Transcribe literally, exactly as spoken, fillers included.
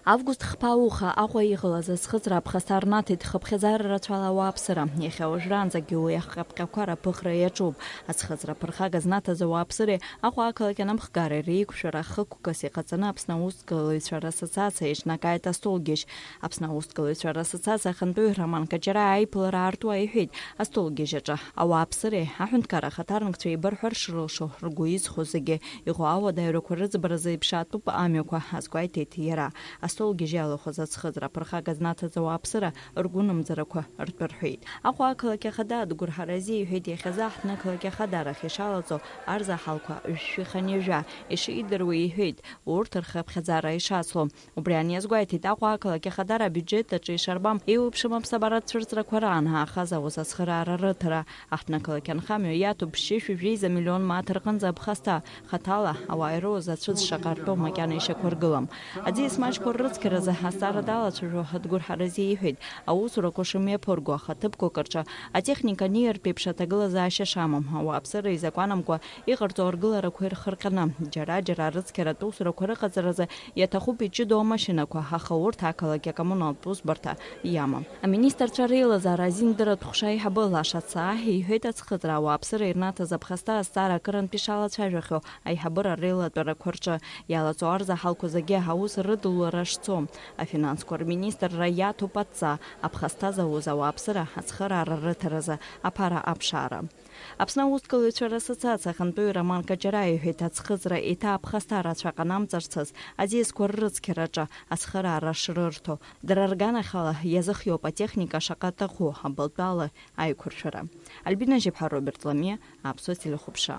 Август хԥа ауха Аҟәа иҟалаз аӡхыҵра аԥхасҭа рнаҭеит хыԥхьаӡара рацәала ауааԥсыра. Иахьа уажәраанӡагьы уи ахҟьаԥҟьақәа раԥыхра иаҿуп. Аӡхыҵра ԥырхага знаҭаз ауааԥсыреи Аҟәа ақалақь анымхгареи реиқәшәара хықәкыс иҟаҵаны Аԥсны аусҭгылаҩцәа рассоциациа еиҿнакааит астолгьежь. Аԥсны аусҭгылаҩцәа рассоциациа ахантәаҩы Роман Каҷараиа аиԥылара аартуа иҳәеит, астолгьежь аҿы ауааԥсыреи аҳәынҭқарра ахаҭарнакцәеи еибарҳәар шрылшо, ргәы изхо зегьы иҟоу ауадаҩрақәа рыӡбаразы иԥшаатәуп амҩақәа, азгәеиҭеит иара. Астолгьежь иалахәыз аӡхыҵра аԥырхага знаҭаз ауааԥсыра ргәынамӡарақәа ртәы рҳәеит. Аҟәа ақалақь ахада Адгәыр Ҳаразиа иҳәеит, иахьазы аҳҭны ақалақь ахадарахь ишалаҵо арзаҳалқәа жәшәи хынҩажәа ишидыруа иҳәеит, урҭ рхыԥхьаӡара ишацло. Убри аниазгәеиҭеит, Аҟәа ақалақь ахадара абиуџьет аҿы ишарбам, еиуеиԥшым аԥсабаратә цәырҵрақәа раан ҳаахаз ауз ацхыраара рыҭара. Аҳҭнықалақь анхамҩа иаҭәуп ԥшьышәи жәеиза миллион мааҭ рҟынӡа аԥхасҭа, хаҭала ауаа ироуз ацәыӡ шаҟа ртәоу макьана ишьақәыргылам. Аӡиас маҷқәа ррыцқьаразы азҵаара далацәажәо Адгәыр Ҳаразиа иҳәеит, аусурақәа шымҩаԥырго ахаҭыԥқәак рҿы атехника аниартә еиԥш аҭагылазаашьа шамам, ауааԥсыра изакәанамкәа иҟарҵо аргыларақәа ирхырҟьаны, џьара-џьара арыцқьаратә усурақәа рыҟаҵаразы иаҭахуп иҷыдоу амашьынақәа, аха урҭ ақалақь акоммуналтә усбарҭа иамам. Аминистрцәа реилазаара азиндыратә ҟәша аиҳабы Лаша Цаа иҳәеит, аӡхыҵра ауааԥсыра ирнаҭаз аԥхасҭа азҵаара акырынтә ишалацәажәахьоу аиҳабыра реилатәарақәа рҿы иалаҵо арзаҳалқәа зегьы аус рыдулара шцо. Афинансқәа рминистрра иаҭәуп адҵа, аԥхасҭа зауз ауааԥсыра ацхыраара рыҭаразы аԥара аԥшаара. Аԥсны аусҭгылаҩцәа рассоциациа ахантәаҩы Роман Каҷараиа иҳәеит, аӡхыҵра еиҭа аԥхасҭа рацәа ҟанамҵарцаз аӡиасқәа ррыцқьараҿы ацхыраара шрырҭо. Дара рганахьала иазыхиоуп атехника шаҟа аҭаху, абылтәала аиқәыршәара. Альбина Жьыԥҳа, Роберт Ламиа, Аԥсуа телехәаԥшра.